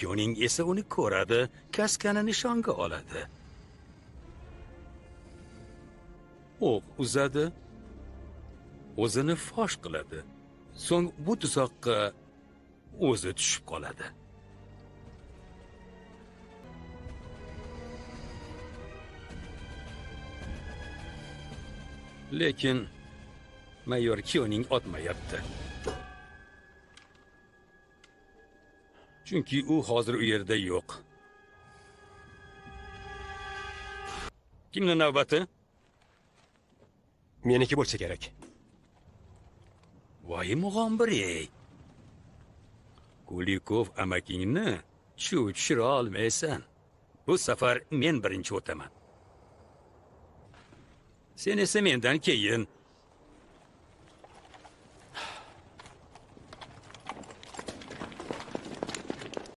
Kyoning esa uni ko'radi, kaskani nishonga oladi. O'q uzadi, o'zini fosh qiladi. So'ng bu tuzoqqa o'zi tushib qoladi. Lekin mayor Kyoning otmayapti. Chunki u hozir u yerda yo'q. Kimning navbati? Meniki bo'lsa kerak. Voy mug'ombir-ey. Kulikov amakingni chuv tushira olmaysan. Bu safar men birinchi o'taman. Sen esa mendan keyin.